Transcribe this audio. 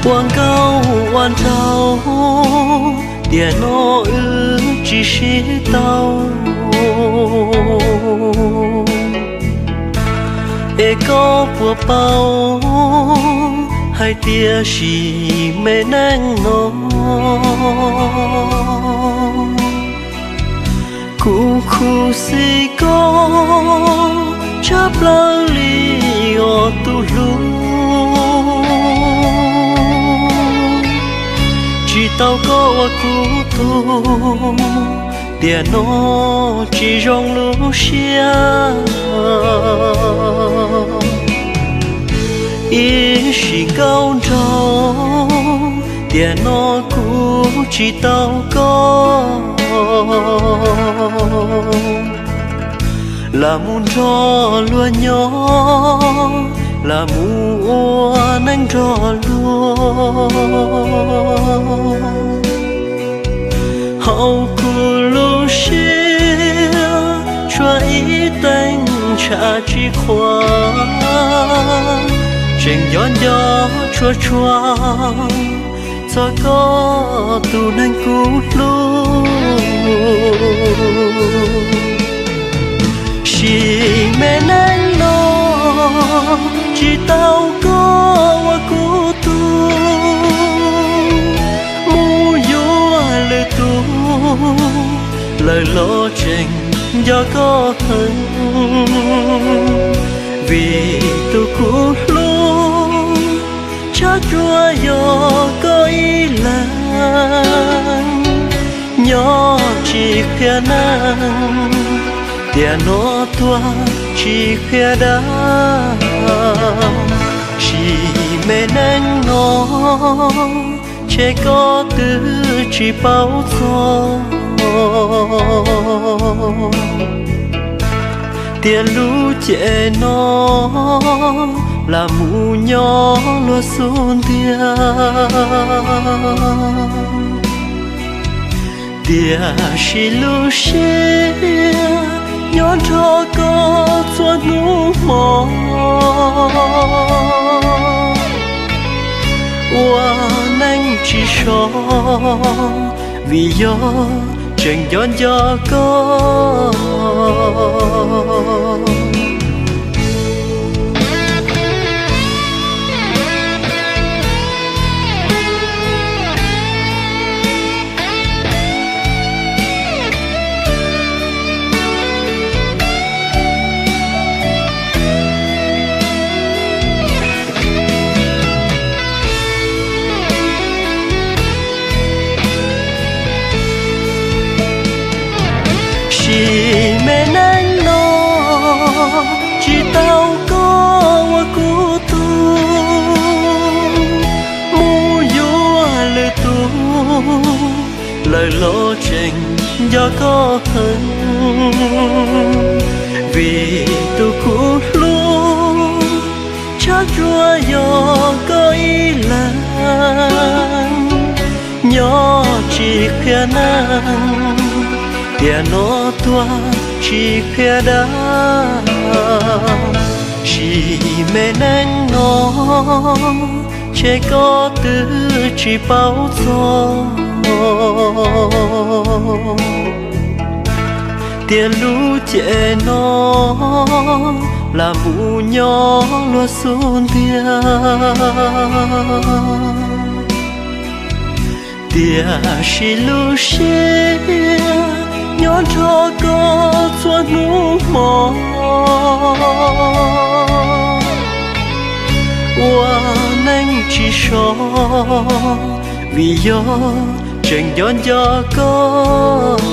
Ua nkauj ua nraug, tiam no wb tsis sib tau. Es koj puas paub hais tias sim me neej no, kuv khuv xim koj tshaj plaws li os tus hlub. Tsis tau koj ua kuv tug, tiam no tsis zoo lub siab. Ib sim nkauj nraug, tiam no kuv tsis tau koj. Lam mus nrog luag nyob, lam mus ua neej nrog luag. Hauv kuv lub siab tshuav ib teev ntshav tsis qhuav, tseem nco nco tshua tshua txog koj tus neeg kuv hlub. Sim me neej no tsis tau koj ua kuv tug, mus yuav lwm tus lawm los tseem nco koj heev, vim tus kuv hlub tshab tsuas yog koj ib leeg. Nyob tsis qhia neeg, tiam no tuag tsis qhia dab. Sim me neej no ntshe koj twb tsis paub txog tias lub cev no lam mus nyob luag xub ntiag. Tiam sis lub siab nyob nrog koj txhua hnub hmo, ua neej tsis so vim yog tseem nco nco koj. Sim me neej no tsis tau koj ua kuv tug, mus yuav lwm tus lawm los tseem nco koj heev, vim tus kuv hlub tshab tsuas yog koj ib leeg. Nyob tsis qhia neeg, tiam no tuag tsis qhia dab. Sim me neej no ntshe koj twb tsis paub txog tias lub cev no lam mus nyob luag xub ntiag. Tiam sis lub siab nyob nrog koj txhua hnub hmo, ua neej tsis so vim yog tseem nco nco koj.